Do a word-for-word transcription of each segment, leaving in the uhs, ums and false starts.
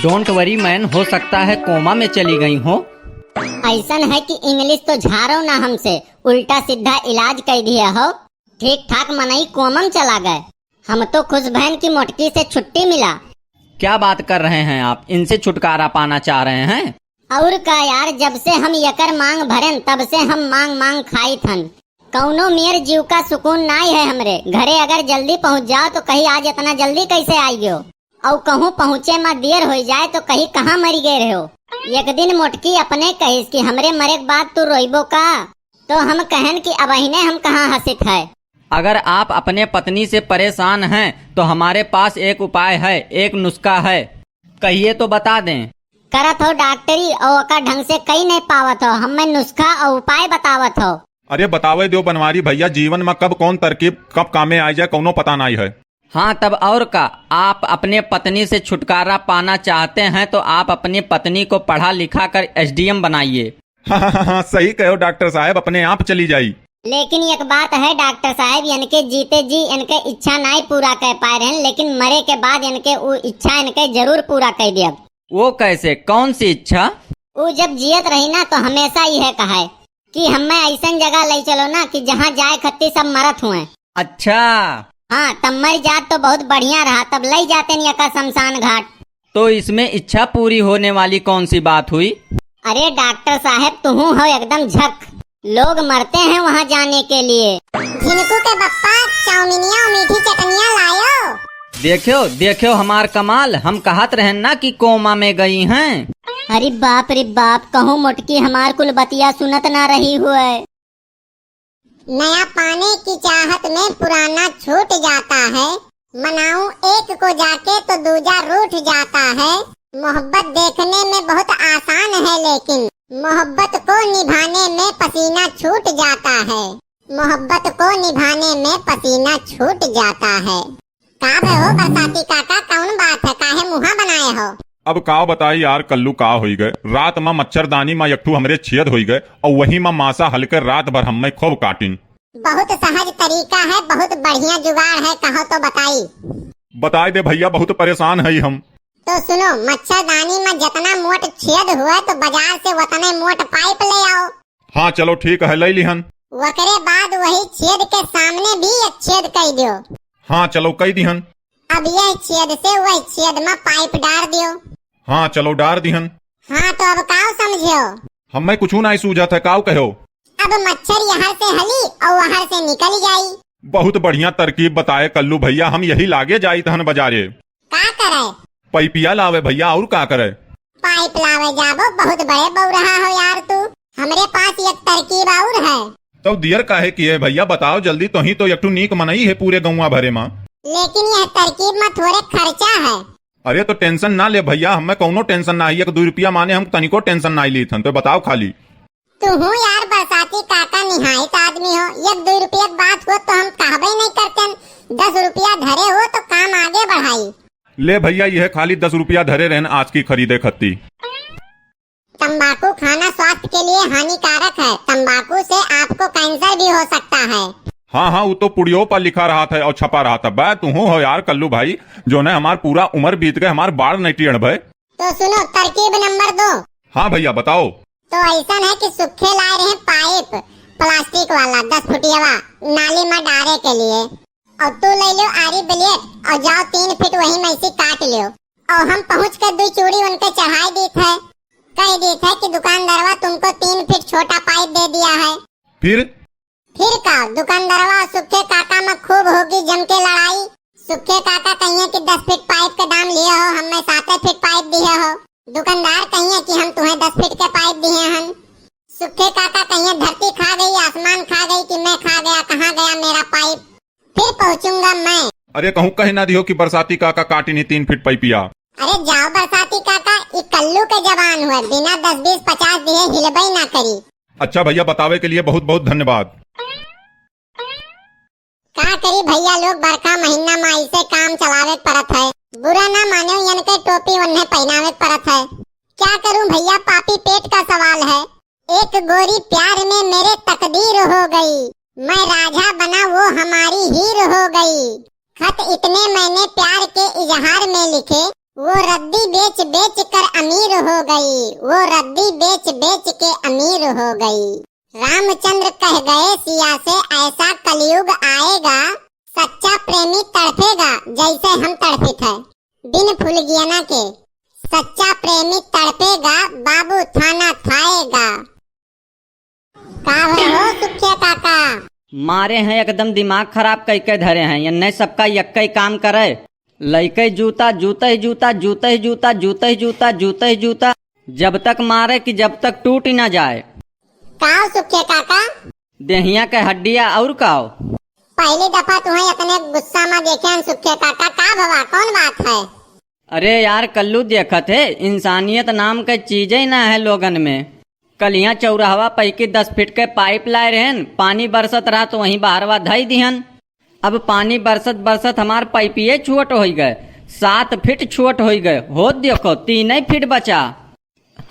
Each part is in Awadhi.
Don't worry man, हो सकता है कोमा में चली गई हो। अइसन है कि इंग्लिश तो झारो ना हमसे, उल्टा सीधा इलाज कइ दिहे हो। ठीक ठाक मनई कोमा में चला गए। हम तो खुश भएन कि मोटकी से छुट्टी मिला। क्या बात कर रहे हैं आप? इनसे छुटकारा पाना चाह रहे हैं? अउर का यार, जब से हम यकर मांग भरेन तब से हम मांग मांग खाइत हन। कउनो मेर जीव का सुकून नाई है हमरे। घरे अगर जल्दी पहुँच जाओ तो कही आज एतना जल्दी कइसे आइ गयो? अउ कहूँ पहुँचे मा देर होइ जाए तो कही कहाँ मरि गए रहो। एक दिन मोटकी अपने कहिस कि हमरे मरे के बाद तू रोइबो का? तो हम कहेन कि अबहिने हम कहाँ हँसित है। अगर आप अपने पत्नी से परेशान हैं तो हमारे पास एक उपाय है, एक नुस्खा है। कहिए तो बता दें। करत हो डॉक्टरी अउ ओका ढंग से कइ नहीं पावत हो, हम्मे नुस्खा अउ उपाय बतावत हो। अरे बतावे दो बनवारी भइया, जीवन मा कब कौन तरकीब कब कामे आइ जाए कउनो पता नाई है। हाँ तब अउर का, आप अपने पत्नी से छुटकारा पाना चाहते हैं तो आप अपनी पत्नी को पढ़ा लिखा कर एसडीएम बनाइए। हाँ, हाँ, हाँ, सही कहो डॉक्टर साहब, अपने आप चली जाई। लेकिन एक बात है डॉक्टर साहब, इनके जीते जी इनके इच्छा नाई पूरा कइ पाए रहेन, लेकिन मरे के बाद इनके उ इच्छा इनके जरूर पूरा कइ देब। वो कैसे, कौन सी इच्छा? उ जब जियत रही ना तो हमेशा इहे कहे कि हम्मे अइसन जगह लइ चलो ना कि जहाँ जाए खत्ती सब मरत हुए। अच्छा। हाँ, तब मर जात तो बहुत बढ़िया रहा, तब लइ जातेन यका शमशान घाट। तो इसमें इच्छा पूरी होने वाली कौन सी बात हुई? अरे डॉक्टर साहब, तुहूँ हो एकदम झक। लोग मरते हैं वहाँ जाने के लिए। झिनकू के बप्पा, चाउमीनिया और मीठी चटनिया लायो। देख्यो, देख्यो हमार कमाल, हम कहत रहेन ना कि कोमा में गई हैं। अरे बाप रे बाप, कहूँ मोटकी हमार कुल बतिया सुनत ना रही हुए। नया पाने की चाहत में पुराना छूट जाता है, मनाऊं एक को जाके तो दूजा रूठ जाता है। मोहब्बत देखने में बहुत आसान है, लेकिन मोहब्बत को निभाने में पसीना छूट जाता है। मोहब्बत को निभाने में पसीना छूट जाता है। का भय हो बरसाती काका, कौन बात है, काहे मुहा बनाए हो? अब का बताई यार कल्लू, का होई गए, रात मा मच्छरदानी मा एक ठू हमरे छेद होई गए और वही मा मासा हलके रात भर हम्मे खूब काटिन। बहुत सहज तरीका है, बहुत बढ़िया जुगाड़ है, कहो तो बताई। बताई दे भइया, बहुत परेशान है हम। तो सुनो, मच्छरदानी मा जितना मोट छेद हुए तो बाजार से उतने मोट पाइप ले आओ। हाँ चलो ठीक है, लइ लिहन। ओकरे बाद वही छेद के सामने भी एक छेद कइ दियो। हाँ चलो कइ दिहन। अब यह छेद से वह छेद मा पाइप डार दियो। हाँ चलो डार दिहन। हाँ तो अब काव समझ्यो? हम्मे कुछू नाई सूझत है, काव कहो? अब मच्छर यहाँ से हली और वहाँ से निकल जाई। बहुत बढ़िया तरकीब बताए कल्लू भइया, हम यही लागे जाइत हन बाजारे। का करे? पाइपिया लावे भइया, और का करे? पाइप लावे जाबो, बहुत बड़े बउरहा हो यार तू। हमरे पास एक तरकीब और है। तो देर काहे किए भइया, बताओ जल्दी, तोही तो एक ठू नीक मनई है पूरे गौवा भरे मा। लेकिन यह तरकीब मा थोड़े खर्चा है। अरे तो tension ना ले भइया, हम्मे कौनो tension ना है, एक दुइ रुपया माने हम तनिको tension ना लीत हन, तो बताओ खाली। तुहूँ यार बरसाती काका निहायत आदमी हो, एक दुइ रुपया के बात हो तो हम कहबे नहीं करतेन, दस रुपया धरे हो तो काम आगे बढ़ाई। ले भइया, यह खाली दस रुपया धरे रहेन आज की खरीदे खत्ती। तंबाकू खाना स्वास्थ्य के लिए हानिकारक है। तंबाकू से आपको कैंसर भी हो सकता है। हाँ, हाँ, वो तो पुड़ियों पर लिखा रहत है और छपा रहत है। बे, तुहूँ हो यार कल्लू भाई, जौने हमार पूरा उमर बीत गए, हमार बाल नहीं टेढ़ भए। तो सुनो, तरकीब नंबर दो। हाँ भइया, बताओ। तो अइसन है कि सुखे लाए रहे पाइप, प्लास्टिक वाला, दस फुटियावा, नाली में डारे के लिए। और तू ले लो आरी ब्लेड और जाओ तीन फीट वही में से काट लो। और हम पहुँच कर दुई चूड़ी उनके चढ़ाई दीत है, कह दीत है कि दुकानदारवा तुमको तीन फीट छोटा पाइप दे दिया है। फिर? फिर का, दुकानदारवा सुखे काका में खूब होगी जम के लड़ाई। सुखे काका कहिए कि दस फीट पाइप के दाम लिए हो, हमें साते फीट पाइप दिए हो। दुकानदार कहिए कि हम तुम्हें दस फीट के पाइप दिए हन। सुखे काका कहिए धरती खा गई, आसमान खा गई कि मैं खा गया, कहाँ गया मेरा पाइप, फिर पहुँचूंगा मैं। अरे कहूँ कह ना दियो कि बरसाती काका काटी नहीं तीन फीट पाइपिया। अरे जाओ बरसाती काका, ई कल्लू के जबान हुए, बिना दस बीस पचास दिए हिलबे ना करी। अच्छा भइया, बतावे के लिए बहुत बहुत धन्यवाद। का करी भइया, लोग बरखा महीना में ऐसे काम चलावे के परत है। बुरा ना मानो, इनके टोपी उन्हें पहनावे के परत है। क्या करूं भइया, पापी पेट का सवाल है। एक गोरी प्यार में मेरे तकदीर हो गई, मैं राजा बना वो हमारी हीर हो गई। खत इतने मैंने प्यार के इजहार में लिखे, वो रद्दी बेच बेच कर अमीर हो गई, वो रद्दी बेच बेच के अमीर हो गई। रामचंद्र कह गए सिया से, ऐसा कलयुग आएगा, सच्चा प्रेमी तड़फेगा जैसे हम तड़फित है। बिन फुलगियना के, सच्चा प्रेमी तड़पेगा, बाबू थाना थाएगा। का भय हो सुखे काका? मारे हैं एकदम दिमाग खराब कई के धरे हैं, यन्ने सबका यक्कई काम करे। लइके जूता, जूते ही जूता, जूते ही जूता, जूते ही जूता, जूते ही जूता, जब तक मारे कि जब तक टूट ही ना जाए। काव सुखे काका? देहिया के हड्डिया और काव। पहली दफा तुहें इतने गुस्सा में देखे हैं सुखे काका, का भवा, कौन बात है? अरे यार कल्लू, देखत है, इंसानियत नाम के चीजे ही ना है लोगन में। कलिया चौराहवा पैकी दस फीट के पाइप लाए रहन, पानी बरसत रहा तो वहीं बाहरवा धई दिहन। अब पानी बरसत बरसत हमार पाइपिये छोट होई गए, सात फीट छोट होई गए, होत देखो तीन ही फीट बचा।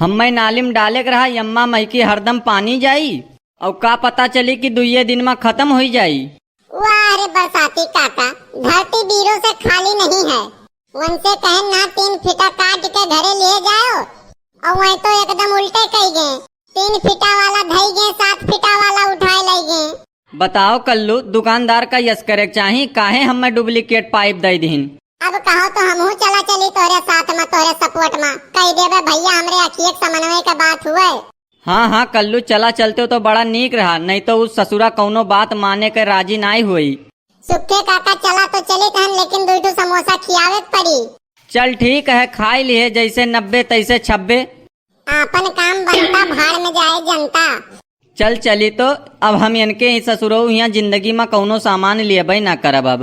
हम्मे नाली में डाले के रहा, यम्मा मई की हरदम पानी जाई, और का पता चली कि दुइये दिन में खत्म होई जाई। वाह रे बरसाती काका, धरती बीरों से खाली नहीं है। उनसे कहे ना तीन फीटा काट के घरे लिए जाओ, और वह तो एकदम उल्टे कही गए, तीन फीटा वाला धई गए, सात फीटा वाला उठाए लाई गए। बताओ कल्लू, दुकानदार का यस करे के चाही, काहे हमें डुप्लीकेट पाइप दई दिहिन? अब कहो तो हमहू चला चली तोहरे साथ में, तोहरे सपोर्ट में। कही देबे भैया हमरे अखिए के समन्वय के बात हुए। हाँ, हाँ कल्लू, चला चलते तो बड़ा नीक रहा, नहीं तो उस ससुरा कौनो बात माने के राजी नाई हुई। सुखे काका चला तो चली तहन, लेकिन दुई ठो समोसा खियावे के पड़ी। चल ठीक है, खाई लिहे जैसे नब्बे तैसे छब्बे। आपन काम बनता, भाड़ में जाए जनता। चल चली तो, अब हम इनके ही ससुरऊ हियाँ जिंदगी में कौनो सामान लेबे ना करब अब।